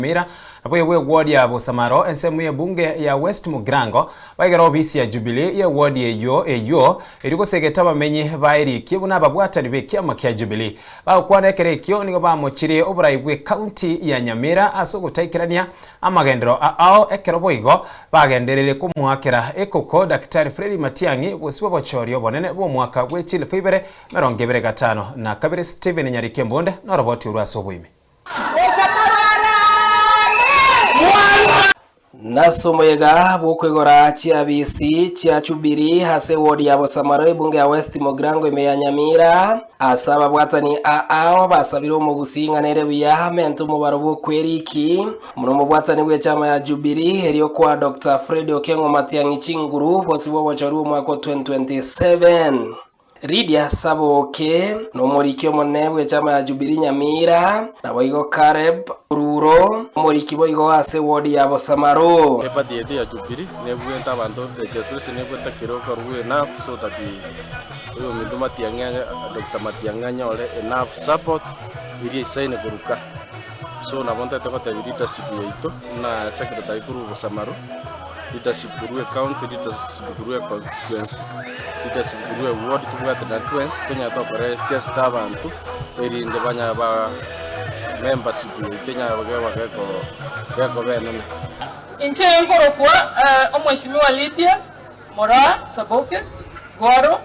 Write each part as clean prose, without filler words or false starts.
Nyamira, naboigo egwodi ya Bosamaro, ensemo y'ebunge ya West Mugirango, baigere obisi ya Jubilee y'ewodi eyio eyio erio gosegeta abamenyi baerikie buna ababwatani b'ekiama kia Jubilee. Bagokwana ekero ekio nigo bamochirie oborai bw'ecounty ya Nyamira ase ogotaikerania amagenderero ao ekero boigo bagenderere komoakera ekoko Daktari Freddy Matiang'i bosibwa obochori obonene bw'omwaka bwe chilifu ibere emerongo ebere gatano na kabere Stephen Nyariki Embunde noroboti orwo ase oboime. Nase omoyega bw'okoigora chiabisi chia Jubilee ase ewodi ya Bosamaro ebunge ya West Mugirango ime ya Nyamira, ase ababwatani aao basabire omogusii ng'a nere buya amente omobaro bw'okweriki buna omobwatani bw'echama ya Jubilee erio koa Doctor Fred Okengo Matiang'i chinguru bosio bw'obochori bw'omwaka o 2027. Lydia Saboke nomoriki omonene bw'echama ya Jubilee Nyamira, naboigo Caleb Oruro, omoriki boigo ase ward ya Bosamaro. Eparty yaito ya Jubilee nebwente abanto legislation nebwente kera okorwa enough so that oyominto Matiang'i Doctor Matiang'i anyore enough support eria eisaine koruka. So nabo ntagete gotebia leadership yaito buna secretary korwa Bosamaro. Leadership korwa ecounty, leadership korwa econstituency, leadership korwa eward tobwate na twensi tonyare tokora register abanto erinde banya ba membership yaito enyare koba geko gekoba enene. Inche nkorokwa Omweshimiwa Lydia Moraa Saboke Gwaro,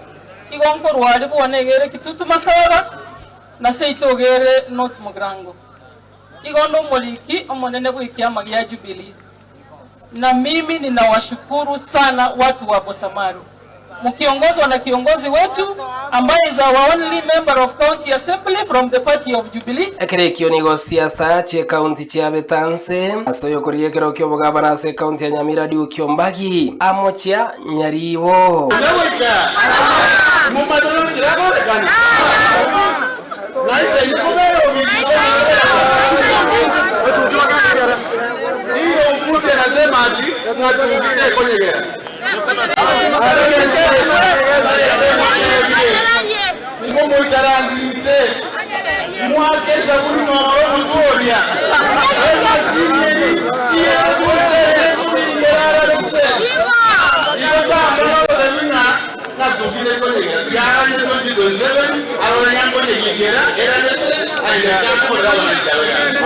igo nkorwa aria bwane egere Kitutu Masaba, na seito ogere North Mugirango. Igo onde omoriki omonene bw'ekiama gia Jubilee, na mimi ninawashukuru sana watu wa Bosamaro mukiongozwa na kiongozi wetu ambaye is our only member of county assembly from the party of Jubilee. Ekero ekio nigo siasa chi'ekaunti chiabete anse ase oyokorigia ekerogo ki'obogabana ase ekaunti ya Nyamira Duke Ombagi amochia Nyaribo.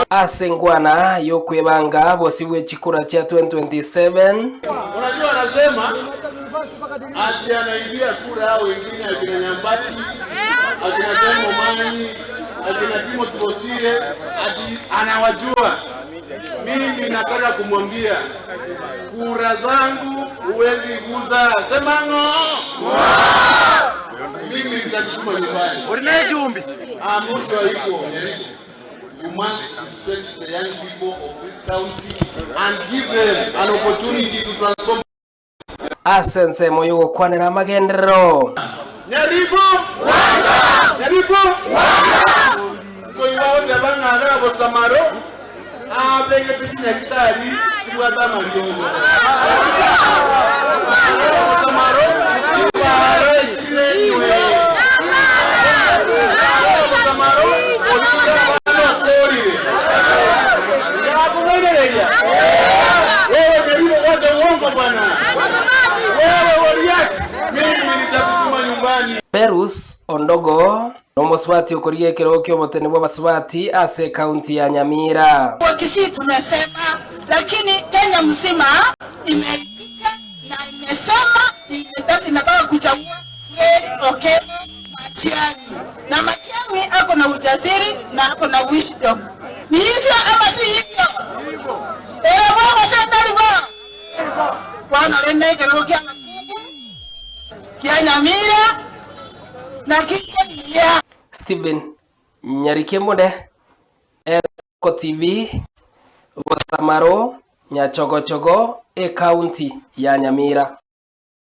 Ase enkwana y'okwebanga bosio bwe chikura chia 2027. Unajua anasema ati anaibia kura hao wengine akina Nyambati, akina John Momanyi, akina Timothy Bosire, ati anawajua. Mimi nataka kumwambia kura zangu huwezi guza. Sema ng'o. Mimi nitakutuma nyumbani. Amusho iko You must respect the young people of this county and give them an opportunity to transform. Ase ensemo y'ogokwanera amagenderero. Nyaribo! Nyaribo! Nkoigwa goteba ng'a iga Bosamaro abegete chinyagitari chibwate amariogo. Iga Bosamaro chibaro echire enywe. Iga Bosamaro orure abana okorire. Yakong'ainereria. Wewe Nyaribo wacha uongo bwana. Wewe Woriat, mimi nitakutuma nyumbani. Perus Ondogo nomosubati okorigia ekerogo ki'obotene bw'abasubati ase ekaunti ya Nyamira. Kwa Kisii tumesema, lakini Kenya mzima imeitika na imesema inataka kuchagua Fred Okengo Matiang'i, na Matiang'i ako na ujasiri na ako na wisdom. Ni hivyo ama si hivyo? Ere bo gose tari bo? Bono rende ekerogo kia Makubu, kia Nyamira na Kichia. Stephen Nyarikemode, Ensoko TV, Bosamaro, Nyachogochogo, Ekaunti ya Nyamira.